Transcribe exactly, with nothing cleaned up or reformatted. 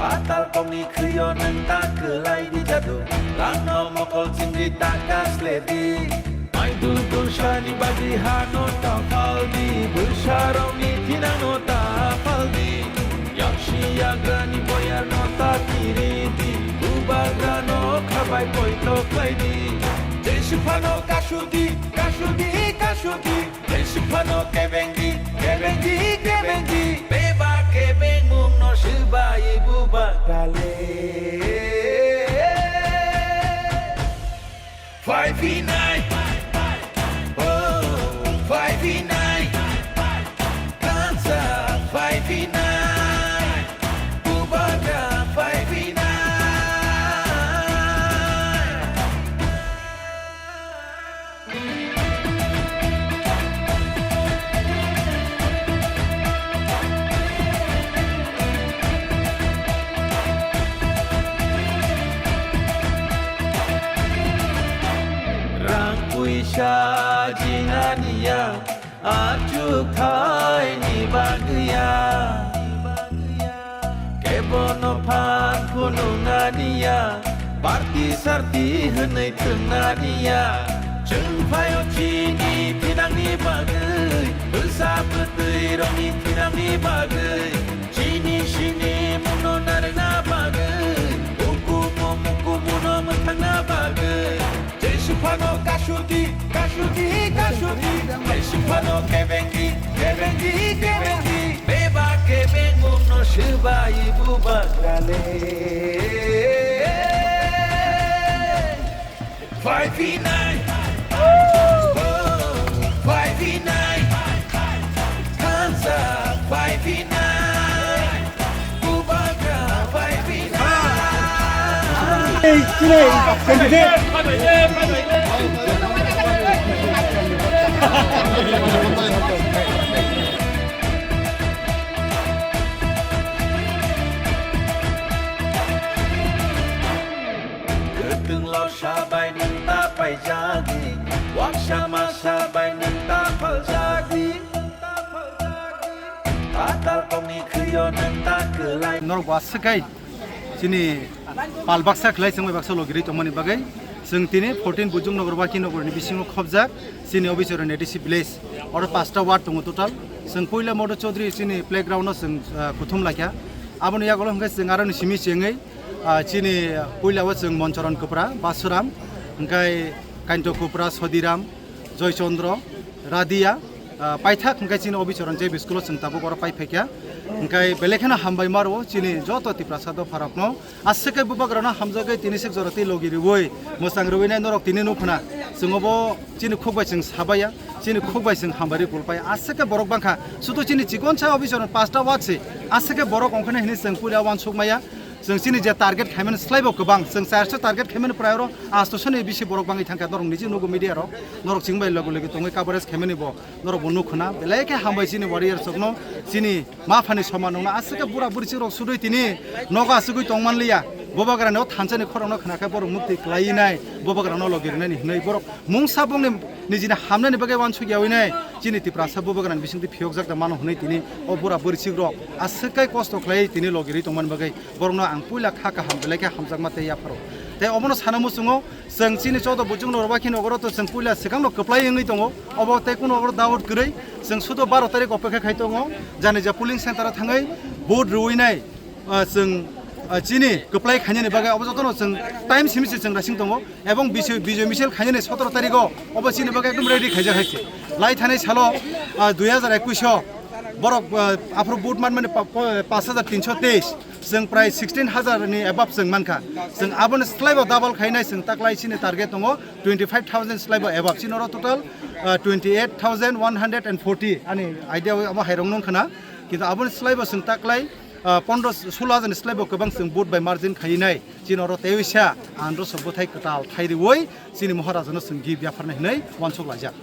Atal kongni khwio nwng ta kwlai di jadu, langno mokol chingri ta kasle di. Maidul tursani bagwi hano ta phaldi, bwsarokni thinangno ta phaldi. Yaksi yagrani boyarno ta kiridi, bubagrano khabai poito khlaidi. Jesiphano kasudi, kasudi, kasudi. Jesiphano kebengdi, kebengdi, kebengdi. Beba kebengmungno swbai bubagrale. Five v nine. Oh, five v nine. Kansa five v nine. Bubagra five v nine. Rang puisa jinganiya, achuk thaini bagwiya. Kebono phan phunuknaniya, party sarti hwnwi thwngnaniya. Chwng phaio chini thinangni bagwi, bwsa bwtwi rokni thinangni bagwi, chini sini mungno narwkna bagwi, ukumu mukumuno mwthangna bagwi. Jesiphano kasudi, kasudi, kasudi. Jesiphano kebengdi, kebengdi, kebengdi. Beba kebengmungno swbai bubagrale. Five v nine. Oh, five v nine. Kansa five v nine. Kwtwng lorsa bai nwng ta paijagwi, waksa masa bai nwng ta phaljagwi. Atal kongni khwio nwng ta kwlai. Norok bo aswk kai chini pal baksa khlai chwngbai baksa logirwi tongmani bagwi chwng tini fourteen Bujung Nagar Waki Nagar ni bisingo khobjak chini Obisor N A D C village. Oro pasta ward tongo total. Chwng puila Modu Chaudhary chini playground no chwng, ah, kuthum laikha. Aboni yagulo hwnkhe chwng aroni simi chengwi, ah, chini puila o chwng Monchoron Kwpra, Basuram, hwnkhe Kainto Kwpra, Sodiram, Joychandra, Radia, ah, paithak hwnkhe chini Obichoron J B school o chwng tabuk oro pai phaikha. Hwnkhe belai kheno hambai maro chini joto Tiprasa dopharokno. Aswk khe bubagrano hamjagwi tini sik jora tei logi rwui mwchang rwui nai norok tini nukhuna. Chwng obo chini khuk bai chwng sabaiya, chini khuk bai chwng hambai rwi kulpaiya. Aswk khe borok bangkha. Sudu chini chikonsa Obichoron pasta ward se. Aswk khe borok ongkhornai hwnwi chwng puila uansuk maya. Chwng chini je target khaimani slaibo kwbang, chwng charso target khaimani prai oro astoso ni bisi borok bangwi thangkha, norok niji nugo media rok, norok chwng bai logi logi tongwi coverage khaimani bo norok bo nukhuna, belai khe hambai chini warriors rokno, chini ma phani soman wngna, aswk khe bura buri chwrok sudui tini nogo aswkwi tongmanliya, bubagrani o thansani khorokno khna khe borok mukti kwlai nai, bubagrano logi rwnani hwnwi borok mungsa bongni nijini hamnani bagwi uansuk yaui nai, chini Tiprasa bubagrani bisingtwi phiyokjak da mano hwnwi tini o bura buri chwrok aswk khe kosto khlai tini logi rwi tongmani bagwi. Borokno ang puila kha kaham belai khe hamjakma tei yapharo. Tei obono sana muchungo chwng chini chodo buchung no rwbaikhe nogoro to chwng puila swkangno kwplai wngwi tongo. Obo tei kuno oro doubt kwrwi chwng sudo baro tarik opekha khai tongo. Jani ja polling center o thangwi vote rwinai, ah, chwng, ah, chini kwplai khainani bagwi obo jotono chwng time simi se chwng rasing tongo. Ebong Bijoy, Bijoy Misil khainani sotoro tarikgo obo chini bagwi ekdom ready khaijak hai se. Lai thanai salo, ah, dui hajar ekwis o borok, ah, aphuru vote manmani pa-, pa-, paanch hajar tinso teis. Chwng prai sixteen hajar ni above chwng mankha. Chwng aboni slaibo double khainai chwng taklai chini target tongo twenty five thousand slaibo above. Chini oro total, ah, twenty eight thousand one hundred and forty. Ani idea o abo hairok nung khna. Kintu aboni slaibo chwng taklai, ah, pondro solo hajar ni slai bo kwbang chwng vote by margin khainai, chini oro teiwisa andro so bwthai kwtal thai riwi chini Maharajano chwng gift yapharnai hwnwi uansuk laijak.